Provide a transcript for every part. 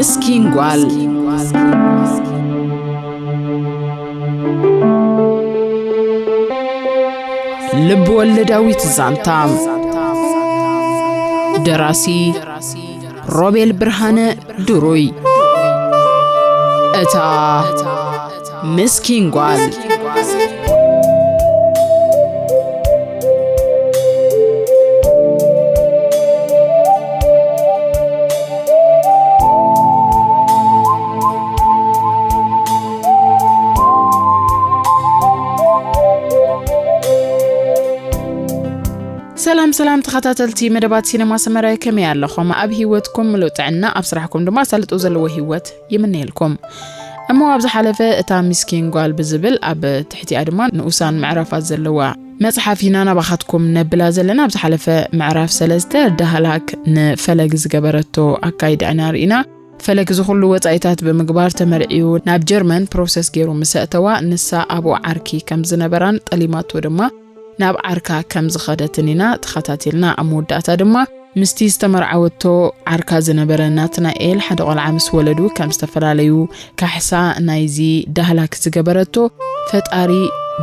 ምስኪን ጓል። ልብ ወለዳዊት ዛንታ። ደራሲ ሮቤል ብርሃነ ድሩይ። እታ ምስኪን ጓል። ሰላም ሰላም ተኸታተልቲ መደባት ሲነማ ሰመረ፣ ከመይ ኣለኹም? ኣብ ህይወትኩም ምሉእ ጥዕና፣ ኣብ ስራሕኩም ድማ ኣሳልጦ ዘለዎ ህይወት ይምነየልኩም። እሞ ኣብ ዝሓለፈ እታ ምስኪን ጓል ብዝብል ኣብ ትሕቲኣ ድማ ንኡሳን ምዕራፋት ዘለዋ መጽሓፍ ኢና ናባኻትኩም ነብላ ዘለና። ኣብ ዝሓለፈ ምዕራፍ ሰለስተ ዳህላክ ንፈለግ ዝገበረቶ ኣካይዳ ኢና ርኢና። ፈለግ እዚ ኩሉ ወጻኢታት ብምግባር ተመርዕዩ ናብ ጀርመን ፕሮሰስ ገይሩ ምስ ኣእተዋ፣ ንሳ ኣብኡ ዓርኪ ከም ዝነበራን ጠሊማቶ ድማ ናብ ዓርካ ከም ዝኸደትን ኢና ተኸታቲልና። ኣብ መወዳእታ ድማ ምስቲ ዝተመርዓወቶ ዓርካ ዝነበረ ናትናኤል ሓደ ቆልዓ ምስ ወለዱ ከም ዝተፈላለዩ ካሕሳ ናይዚ ዳህላክ ዝገበረቶ፣ ፈጣሪ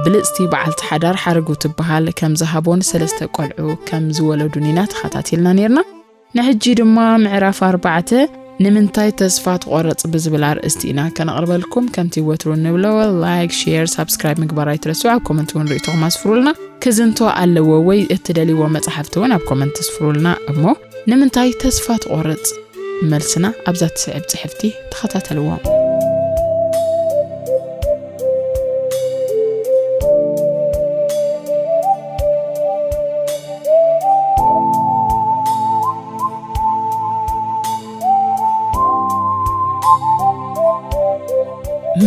ብልጽቲ በዓልቲ ሓዳር ሓረጉ ትበሃል ከም ዝሃቦን ሰለስተ ቆልዑ ከም ዝወለዱን ኢና ተኸታቲልና ነይርና። ንሕጂ ድማ ምዕራፍ ኣርባዕተ፣ ንምንታይ ተስፋ ትቖርጽ ብዝብል ኣርእስቲ ኢና ከነቕርበልኩም። ከምቲ ወትሩ እንብሎ፣ ላይክ፣ ሼር፣ ሳብስክራይብ ምግባር ኣይትረስዑ። ኣብ ኮመንት እውን ርእይቶኹም ኣስፍሩልና። ክዝንቶ ኣለዎ ወይ እትደልይዎ መጽሓፍቲ እውን ኣብ ኮመንት ኣስፍሩልና። እሞ ንምንታይ ተስፋ ትቖርጽ? መልስና ኣብዛ ትስዕብ ጽሕፍቲ ተኸታተልዎ።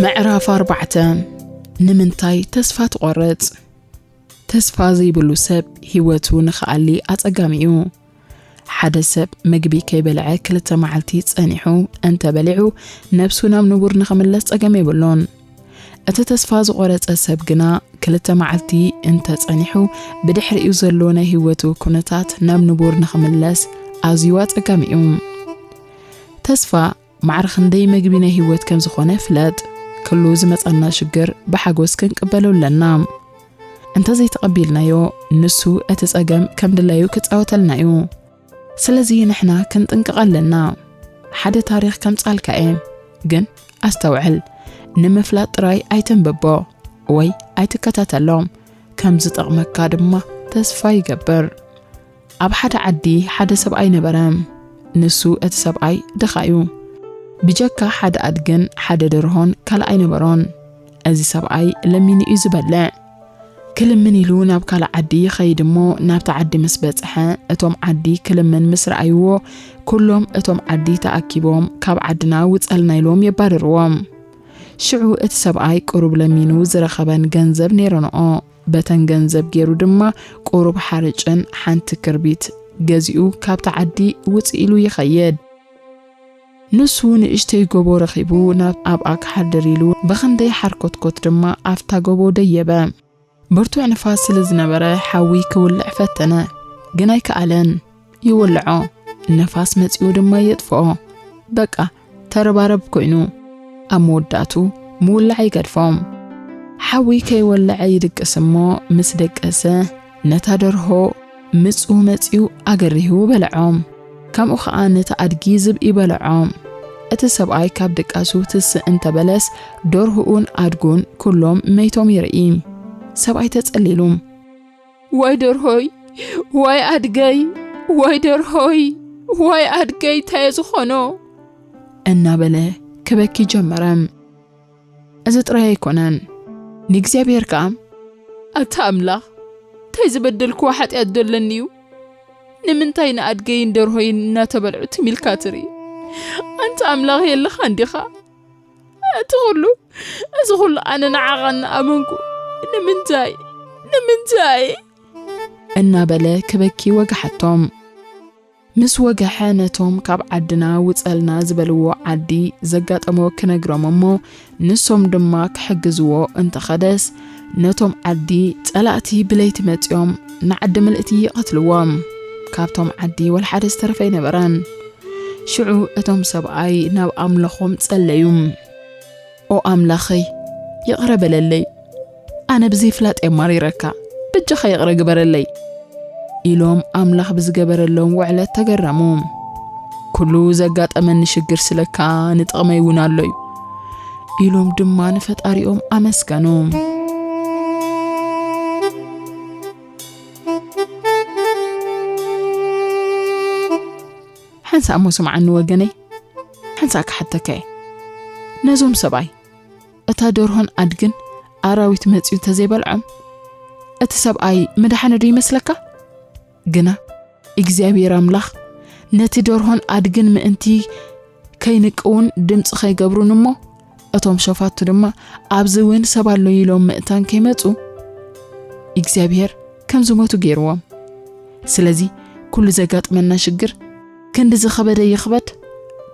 ምዕራፍ ኣርባዕተ፣ ንምንታይ ተስፋ ትቖርጽ? ተስፋ ዘይብሉ ሰብ ህይወቱ ንኽኣሊ ኣጸጋሚ እዩ። ሓደ ሰብ ምግቢ ከይበልዐ ክልተ መዓልቲ ጸኒሑ እንተበሊዑ፣ ነብሱ ናብ ንቡር ንኽምለስ ጸገም የብሉን። እቲ ተስፋ ዝቖረጸ ሰብ ግና፣ ክልተ መዓልቲ እንተጸኒሑ፣ ብድሕሪኡ ዘሎ ናይ ህይወቱ ኩነታት ናብ ንቡር ንኽምለስ ኣዝዩ ኣጸጋሚ እዩ። ተስፋ ማዕረ ክንደይ መግቢ ናይ ህይወት ከም ዝኾነ ፍለጥ። ኩሉ ዝመጻና ሽግር ብሓጎስ ክንቅበሎ ኣለና። እንተዘይተቐቢልናዮ፣ ንሱ እቲ ጸገም ከም ድላዩ ክጻወተልና እዩ። ስለዚ ንሕና ክንጥንቀቕ ኣለና። ሓደ ታሪኽ ከምጽኣልካ እየ፣ ግን ኣስተውዕል፣ ንምፍላጥ ጥራይ ኣይተንብቦ ወይ ኣይትከታተሎ። ከም ዝጠቕመካ ድማ ተስፋ ይገብር። ኣብ ሓደ ዓዲ ሓደ ሰብኣይ ነበረ። ንሱ እቲ ሰብኣይ ድኻ እዩ። ብጀካ ሓደ ኣድግን ሓደ ደርሆን ካልእ ኣይነበሮን። እዚ ሰብኣይ ለሚኑ እዩ ዝበልዕ። ክልምን ኢሉ ናብ ካልእ ዓዲ ይኸይድ እሞ፣ ናብቲ ዓዲ ምስ በጽሐ፣ እቶም ዓዲ ክልምን ምስ ረኣይዎ፣ ኩሎም እቶም ዓዲ ተኣኪቦም፣ "ካብ ዓድና ውጸልና" ኢሎም የባርርዎም። ሽዑ እቲ ሰብኣይ ቁሩብ ለሚኑ ዝረኸበን ገንዘብ ነይረንኦ። በተን ገንዘብ ገይሩ ድማ ቁሩብ ሓርጭን ሓንቲ ክርቢት ገዚኡ ካብቲ ዓዲ ውጽእ ኢሉ ይኸይድ። ንሱ ንእሽተይ ጎቦ ረኺቡ ናብ ኣብኣ ክሓድር ኢሉ ብኽንደይ ሓርኮትኮት ድማ ኣብታ ጎቦ ደየበ። ብርቱዕ ንፋስ ስለ ዝነበረ ሓዊ ክውልዕ ፈተነ፣ ግን ኣይከኣለን። ይውልዖ፣ ንፋስ መጺኡ ድማ የጥፍኦ። በቃ ተረባረብ ኮይኑ፣ ኣብ መወዳእቱ ምውላዕ ይገድፎ። ሓዊ ከይወለዐ ይድቅስ እሞ፣ ምስ ደቀሰ ነታ ደርሆ ምጹ መጺኡ ኣገሪሁ በልዖ። ከምኡ ኸኣ ነቲ ኣድጊ ዝብኢ በልዖ። እቲ ሰብኣይ ካብ ድቃሱ ትስእ እንተበለስ፣ ደርሁኡን ኣድጉን ኩሎም መይቶም ይርኢ። ሰብኣይ ተጸሊሉ። "ዋይ ደርሆይ፣ ዋይ ኣድገይ፣ ዋይ ደርሆይ፣ ዋይ ኣድገይ፣ እንታይ እየ ዝኾኖ?" እናበለ ክበኪ ጀመረ። እዚ ጥራይ ኣይኮነን፣ ንእግዚኣብሔር ከኣ፣ "ኣታ ኣምላኽ፣ እንታይ ዝበደልክዎ ሓጢኣት ደለኒ እዩ? ንምንታይ ንኣድገይን ደርሆይን እናተበልዑ ትም ኢልካ ትርኢ? ኣንታ ኣምላኽ የለኻን ዲኻ? እቲ ኹሉ፣ እዚ ኹሉ ኣነ ንዓኻ እናኣመንኩ ንምንታይ? ንምንታይ?" እናበለ ክበኪ ወግሓቶም። ምስ ወግሐ ነቶም ካብ ዓድና ውጸልና ዝበልዎ ዓዲ ዘጋጠሞ ክነግሮም እሞ፣ ንሶም ድማ ክሕግዝዎ እንተኸደስ፣ ነቶም ዓዲ ጸላእቲ ብለይቲ መጺኦም ንዓዲ ምልእቲ ይቐትልዎም። ካብቶም ዓዲ ወላ ሓደ ዝተረፈ ኣይነበረን። ሽዑ እቶም ሰብኣይ ናብ ኣምላኾም ጸለዩ። "ኦ ኣምላኸይ፣ ይቕረ በለለይ፣ ኣነ ብዘይፍላጥ የማሪረካ፣ በጃኻ ይቕረ ግበረለይ" ኢሎም ኣምላኽ ብዝገበረሎም ውዕለት ተገረሙ። "ኩሉ ዘጋጠመኒ ሽግር ስለካ ንጥቕመይ እውን ኣሎ እዩ" ኢሎም ድማ ንፈጣሪኦም ኣመስገኑ። ሓንሳእ እሞ ስምዓኒ ወገነይ፣ ሓንሳእ ክሓተካ እየ። ነዞም ሰብኣይ እታ ደርሆን ኣድግን ኣራዊት መጺኡ ተዘይበልዖም፣ እቲ ሰብኣይ ምድሓነ ዶ ይመስለካ? ግና እግዚኣብሔር ኣምላኽ ነቲ ደርሆን ኣድግን ምእንቲ ከይንቅውን ድምፂ ከይገብሩን እሞ፣ እቶም ሸፋቱ ድማ ኣብዚ እውን ሰብ ኣሎ ኢሎም ምእንታን ከይመፁ እግዚኣብሔር ከም ዝሞቱ ገይርዎም። ስለዚ ኩሉ ዘጋጥመና ሽግር ክንዲ ዝኸበደ ይኽበድ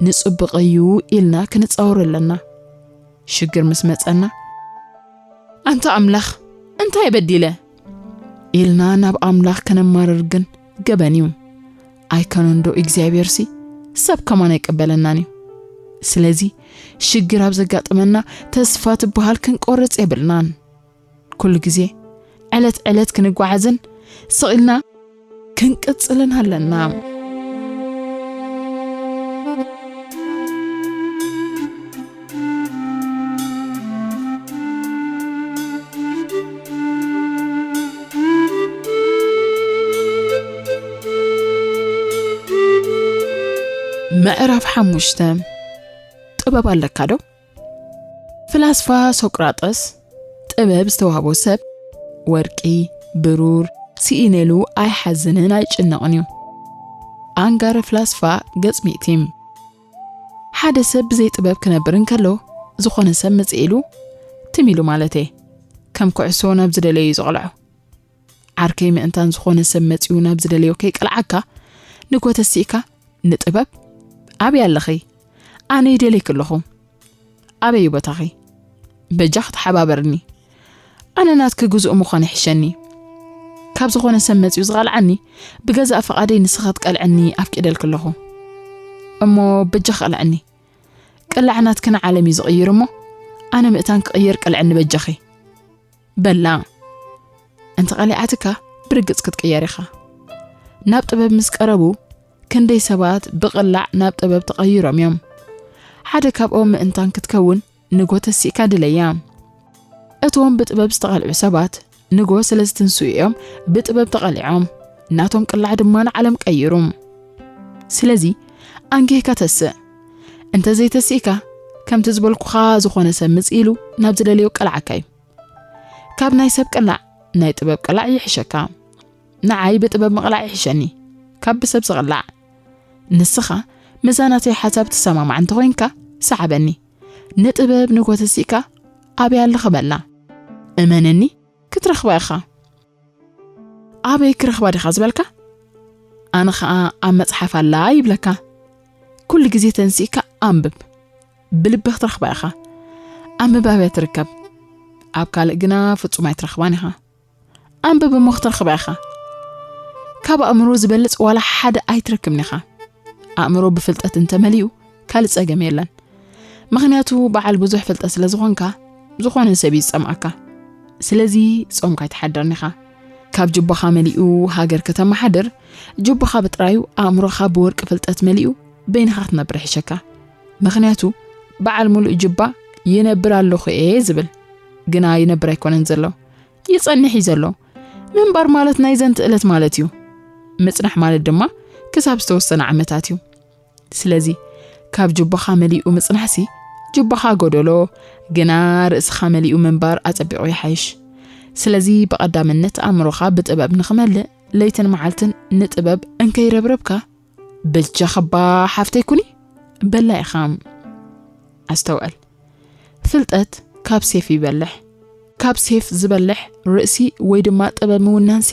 ንፅብቕ እዩ ኢልና ክንፃወር ኣለና። ሽግር ምስ መፀና፣ "ኣንታ ኣምላኽ እንታይ በዲለ?" ኢልና ናብ ኣምላኽ ከነማርር ግን ገበን እዩ። ኣይከነንዶ እግዚኣብሔርሲ ሰብ ከማን ኣይቀበለናን እዩ። ስለዚ ሽግር ኣብ ዘጋጥመና ተስፋ ትበሃል ክንቆርጽ የብልናን። ኩሉ ግዜ ዕለት ዕለት ክንጓዓዝን ስቕ ኢልና ክንቅጽልን ኣለና። ምዕራፍ ሓሙሽተ። ጥበብ ኣለካ ዶ? ፍላስፋ ሶቅራጠስ፣ ጥበብ ዝተዋህቦ ሰብ፣ ወርቂ፣ ብሩር፣ ስኢነሉ ኣይሓዝንን ኣይጭነቕን እዩ። ኣንጋረ ፍላስፋ ገጽ ሚእቲ። ሓደ ሰብ ብዘይ ጥበብ ክነብር እንከሎ፣ ዝኾነ ሰብ መጽእ ኢሉ፣ ትም ኢሉ ማለተይ፣ ከም ኩዕሶ ናብ ዝደለዮ እዩ ዝቕልዖ። ዓርከይ ምእንታን ዝኾነ ሰብ መጺኡ ናብ ዝደለዮ ከይቀልዓካ፣ ንጎ ተሲእካ፣ "ንጥበብ፣ ኣበይ ኣለኺ? ኣነ ይደልየኪ ኣለኹ። ኣበይ እዩ ቦታኺ? በጃኺ ተሓባበርኒ። ኣነ ናትኪ ግዙእ ምዃን ይሕሸኒ። ካብ ዝኾነ ሰብ መጺኡ ዝቐልዓኒ፣ ብገዛእ ፍቓደይ ንስኺ ክትቀልዕኒ ኣፍቂደልኪ ኣለኹ። እሞ በጃኺ ቀልዕኒ። ቅላዕ ናትኪ ንዓለም እዩ ዝቕይር እሞ፣ ኣነ ምእንታን ክቕየር ቀልዕኒ በጃኺ" በላ። እንተቐሊዓትካ ብርግጽ ክትቅየር ኢኻ። ናብ ጥበብ ምስ ቀረቡ ክንደይ ሰባት ብቕላዕ ናብ ጥበብ ተቐይሮም እዮም። ሓደ ካብኦም ምእንታን ክትከውን ንጎ ተሲእካ ድለያ። እቶም ብጥበብ ዝተቐልዑ ሰባት ንጎ ስለ ዝትንስኡ እዮም ብጥበብ ተቐሊዖም። ናቶም ቅላዕ ድማ ንዓለም ቀይሩ። ስለዚ ኣንጊህካ ተስእ። እንተዘይተሲእካ ከምቲ ዝበልኩኻ ዝኾነ ሰብ ምጽእ ኢሉ ናብ ዝደለዮ ቀልዓካ እዩ። ካብ ናይ ሰብ ቅላዕ ናይ ጥበብ ቅላዕ ይሕሸካ። ንዓይ ብጥበብ ምቕላዕ ይሕሸኒ ካብ ብሰብ ዝቕላዕ። ንስኻ ምስዛ ናተይ ሓሳብ ትሰማማዕ እንተኾይንካ ሰሓበኒ። ንጥበብ ንጎ ተሲእካ ኣበይ ኣለኺ በላ። እመነኒ ክትረኽባ ኢኻ። ኣበይ ክረኽባ ዲኻ ዝበልካ? ኣነ ኸኣ ኣብ መጽሓፍ ኣላ ይብለካ። ኩሉ ግዜ ተንሲእካ ኣንብብ። ብልቢ ክትረኽባ ኢኻ። ኣንብብ ኣብያ ትርከብ። ኣብ ካልእ ግና ፍጹም ኣይትረኽባን ኢኻ። ኣንብብ እሞ ክትረኽባ ኢኻ። ካብ ኣእምሮ ዝበልጽ ዋላ ሓደ ኣይትረክብን ኢኻ። ኣእምሮ ብፍልጠት እንተመሊኡ ካልእ ጸገም የለን። ምኽንያቱ በዓል ብዙሕ ፍልጠት ስለ ዝኾንካ ዝኾነ ሰብ እዩ ዝጸምኣካ። ስለዚ ጾምካ ኣይትሓድርን ኢኻ። ካብ ጁባኻ መሊኡ ሃገር ከተመሓድር፣ ጁባኻ ብጥራዩ ኣእምሮኻ ብወርቂ ፍልጠት መሊኡ በይንኻ ክትነብር ይሕሸካ። ምኽንያቱ በዓል ሙሉእ ጁባ ይነብር ኣለኹ እየ ዝብል፣ ግና ይነብር ኣይኮነን ዘሎ፣ ይጸንሕ እዩ ዘሎ። ምንባር ማለት ናይ ዘንት እለት ማለት እዩ። ምጽናሕ ማለት ድማ ክሳብ ዝተወሰነ ዓመታት እዩ። ስለዚ ካብ ጁባኻ መሊኡ ምጽናሕሲ ጁባኻ ጎደሎ፣ ግና ርእስኻ መሊኡ ምንባር ኣጸቢቑ ይሓይሽ። ስለዚ ብቐዳምነት ኣእምሮኻ ብጥበብ ንኽመልእ ለይትን መዓልትን ንጥበብ እንከይረብረብካ፣ በጃኺ እባ ሓፍተይ ኩኒ በላ ኢኻ። ኣስተውዕል፣ ፍልጠት ካብ ሴፍ ይበልሕ። ካብ ሴፍ ዝበልሕ ርእሲ ወይ ድማ ጥበብ ምውናንሲ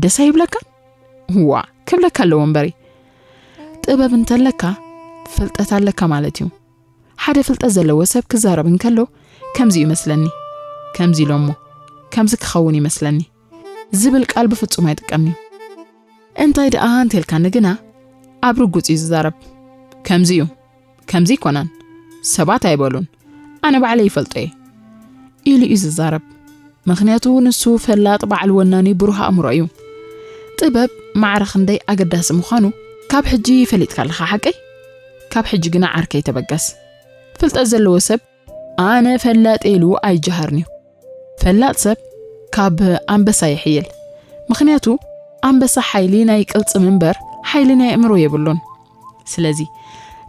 ደስ ኣይብለካን? ዋ፣ ክብለካ ኣለዎ እምበሪ። ጥበብ እንተለካ ፍልጠት ኣለካ ማለት እዩ። ሓደ ፍልጠት ዘለዎ ሰብ ክዛረብ እንከሎ ከምዚ እዩ መስለኒ፣ ከምዚ ኢሎሞ፣ ከምዚ ክኸውን ይመስለኒ ዝብል ቃል ብፍጹም ኣይጥቀምን እዩ። እንታይ ደኣ እንተልካኒ ግና ኣብ ርጉጽ እዩ ዝዛረብ። ከምዚ እዩ፣ ከምዚ ኣይኮነን፣ ሰባት ኣይበሉን፣ ኣነ ባዕለይ ይፈልጦ እየ ኢሉ እዩ ዝዛረብ። ምኽንያቱ ንሱ ፈላጥ በዓል ወናኒ ብሩህ ኣእምሮ እዩ። ጥበብ ማዕረ ክንደይ ኣገዳሲ ምዃኑ ካብ ሕጂ ፈሊጥካ ኣለኻ ሓቀይ? ካብ ሕጂ ግና ዓርከይ ተበገስ። ፍልጠት ዘለዎ ሰብ ኣነ ፈላጥ ኢሉ ኣይጀሃርን እዩ። ፈላጥ ሰብ ካብ ኣንበሳ ይሕይል። ምኽንያቱ ኣንበሳ ሓይሊ ናይ ቅልጽም እምበር ሓይሊ ናይ ኣእምሮ የብሉን። ስለዚ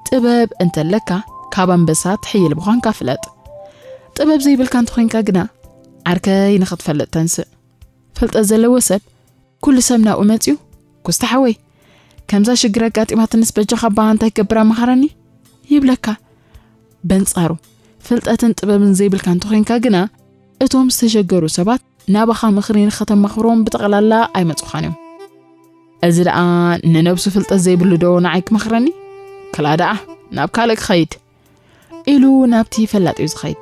ጥበብ እንተለካ ካብ ኣንበሳ ትሕይል ምዃንካ ፍለጥ። ጥበብ ዘይብልካ እንተኾይንካ ግና ዓርከይ ንኽትፈልጥ ተንስእ። ፍልጠት ዘለዎ ሰብ ኩሉ ሰብ ናብኡ መጺኡ፣ "ኩስታ ሓወይ፣ ከምዛ ሽግር ኣጋጢማትንስ በጃኻ ኣባ እንታይ ክገብራ መሃረኒ?" ይብለካ። በንጻሩ ፍልጠትን ጥበብን ዘይብልካ እንተኾይንካ ግና እቶም ዝተሸገሩ ሰባት ናባኻ ምኽሪ ንኸተማኽሮም ብጠቕላላ ኣይመጹኻን እዮም። "እዚ ደኣ ንነብሱ ፍልጠት ዘይብሉ ዶ ንዓይ ክመኽረኒ? ክላ ደኣ ናብ ካልእ ክኸይድ" ኢሉ ናብቲ ፈላጥ እዩ ዝኸይድ።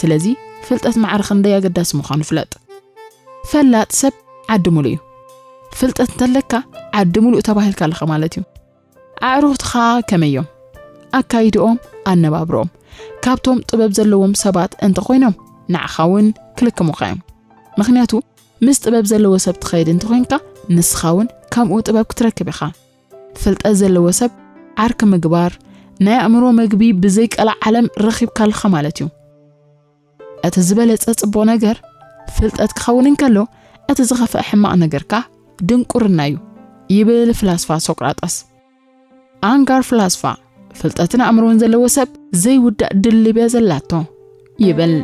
ስለዚ ፍልጠት ማዕረ ክንደይ ኣገዳሲ ምዃኑ ፍለጥ። ፈላጥ ሰብ ዓዲ ሙሉእ እዩ። ፍልጠት እንተለካ ዓዲ ሙሉእ ተባሂልካ ኣለኻ ማለት እዩ። ኣዕሩኽትኻ ከመይ እዮም? ኣካይድኦም፣ ኣነባብርኦም ካብቶም ጥበብ ዘለዎም ሰባት እንተኾይኖም ንዓኻ እውን ክልክሙኻ እዮም። ምኽንያቱ ምስ ጥበብ ዘለዎ ሰብ ትኸይድ እንተኾይንካ ንስኻ እውን ከምኡ ጥበብ ክትረክብ ኢኻ። ፍልጠት ዘለዎ ሰብ ዓርኪ ምግባር ናይ ኣእምሮ መግቢ ብዘይ ቀልዓለም ረኺብካ ኣለኻ ማለት እዩ። እቲ ዝበለጸ ጽቡቕ ነገር ፍልጠት ክኸውን እንከሎ እቲ ዝኸፍአ ሕማቕ ነገር ከኣ ድንቁርና እዩ ይብል ፍላስፋ ሶቅራጠስ። ኣንጋር ፍላስፋ ፍልጠትን ኣእምሮን ዘለዎ ሰብ ዘይውዳእ ድልብ እያ ዘላቶ ይብል።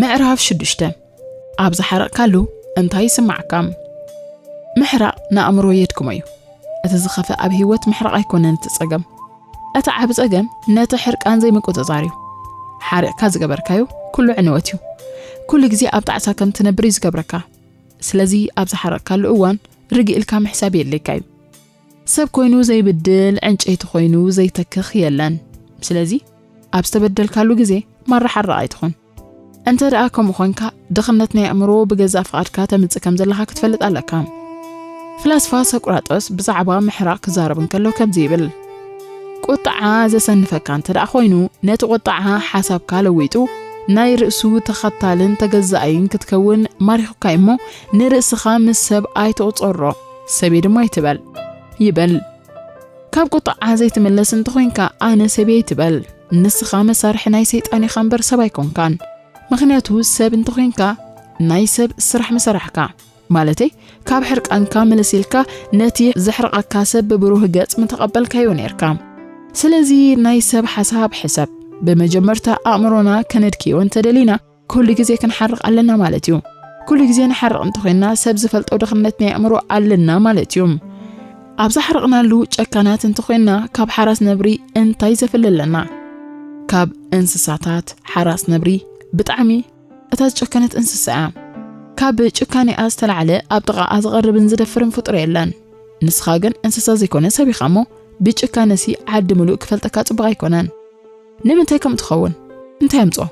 ምዕራፍ ሽዱሽተ። ኣብ ዝሓረቕካሉ እንታይ ይስማዓካ? ምሕራቕ ንኣእምሮ የድክሞ እዩ። እቲ ዝኸፍእ ኣብ ህይወት ምሕራቕ ኣይኮነን እቲ ጸገም። እቲ ዓቢ ጸገም ነቲ ሕርቃን ዘይምቁጽጻር እዩ። ሓሪቕካ ዝገበርካዮ ኩሉ ዕንወት እዩ። ኩሉ ግዜ ኣብ ጣዕሳ ከም ትነብር እዩ ዝገብረካ። ስለዚ ኣብ ዝሓረቕካሉ እዋን ርግእ ኢልካ ምሕሳብ የድልየካ እዩ። ሰብ ኮይኑ ዘይብድል፣ ዕንጨይቲ ኮይኑ ዘይተክኽ የለን። ስለዚ ኣብ ዝተበደልካሉ ግዜ ማራ ሓራቕ ኣይትኹን። እንተ ደኣ ከምኡ ኾንካ፣ ድኽነት ናይ ኣእምሮ ብገዛእ ፍቓድካ ተምጽእ ከም ዘለኻ ክትፈልጥ ኣለካ። ፍላስፋ ሶቅራጠስ ብዛዕባ ምሕራቕ ክዛረብ እንከሎ ከምዚ ይብል፣ ቁጥዓ ዘሰንፈካ እንተ ደኣ ኾይኑ፣ ነቲ ቁጥዓ ሓሳብካ ለዊጡ ናይ ርእሱ ተኸታልን ተገዛኣይን ክትከውን ማሪኹካ እሞ፣ ንርእስኻ ምስ ሰብ ኣይትቑጸሮ፣ ሰብየ ድማ ኣይትበል ይብል። ካብ ቁጥዓ ዘይትምለስ እንተኾይንካ፣ ኣነ ሰብየ ኣይትበል። ንስኻ መሳርሒ ናይ ሰይጣን ኢኻ እምበር ሰብ ኣይኮንካን። ምኽንያቱ ሰብ እንተኾይንካ፣ ናይ ሰብ ስራሕ ምሰራሕካ። ማለተይ፣ ካብ ሕርቃንካ ምልስ ኢልካ ነቲ ዘሕርቐካ ሰብ ብብሩህ ገጽ ምተቐበልካዮ ነይርካ። ስለዚ ናይ ሰብ ሓሳብ ሕሰብ። ብመጀመርታ ኣእምሮና ከነድክዮ እንተደሊና፣ ኩሉ ግዜ ክንሓርቕ ኣለና ማለት እዩ። ኩሉ ግዜ ንሓርቕ እንተኾይንና፣ ሰብ ዝፈልጦ ድኽነት ናይ ኣእምሮ ኣለና ማለት እዩ። ኣብ ዝሓረቕናሉ ጨካናት እንተኾይንና፣ ካብ ሓራስ ነብሪ እንታይ ዘፍሊ ኣለና? ካብ እንስሳታት ሓራስ ነብሪ ብጣዕሚ እታ ዝጨከነት እንስሳ እያ። ካብ ጭካኔኣ ዝተላዕለ ኣብ ጥቓኣ ዝቐርብን ዝደፍርን ፍጡር የለን። ንስኻ ግን እንስሳ ዘይኮነ ሰብ ኢኻ እሞ፣ ብጭካነሲ ዓዲ ምሉእ ክፈልጠካ ጽቡቕ ኣይኮነን። ንምንታይ ከምኡ ትኸውን? እንታይ ኣምጽኦ?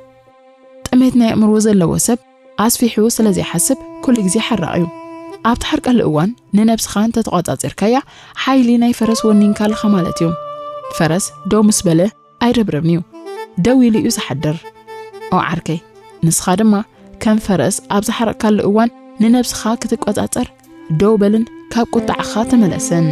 ጥሜት ናይ ኣእምሮ ዘለዎ ሰብ ኣስፊሑ ስለ ዘይሓስብ ኩሉ ግዜ ሓራቕ እዩ። ኣብ ትሓርቀሉ እዋን ንነብስኻ እንተተቖጻጺርካያ፣ ሓይሊ ናይ ፈረስ ወኒንካ ኣለኻ ማለት እዩ። ፈረስ ደው ምስ በለ ኣይረብረብን እዩ። ደው ኢሉ እዩ ዝሓድር። ኦ ዓርከይ፣ ንስኻ ድማ ከም ፈረስ ኣብ ዝሓረቕካሉ እዋን ንነብስኻ ክትቆጻጸር ደው በልን ካብ ቁጥዓኻ ተመለስን።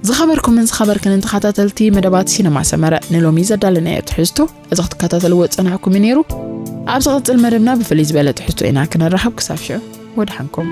ዝኸበርኩምን ዝኸበርክንን ተኸታተልቲ መደባት ሲነማ ሰመረ፣ ንሎሚ ዘዳለናዮ ትሕዝቶ እዚ ክትከታተልዎ ዝጸናሕኩም እዩ ነይሩ። ኣብ ዝቕጽል መደብና ብፍልይ ዝበለ ትሕዝቶ ኢና ክነራኸብ። ክሳብ ሽዑ ወድሓንኩም።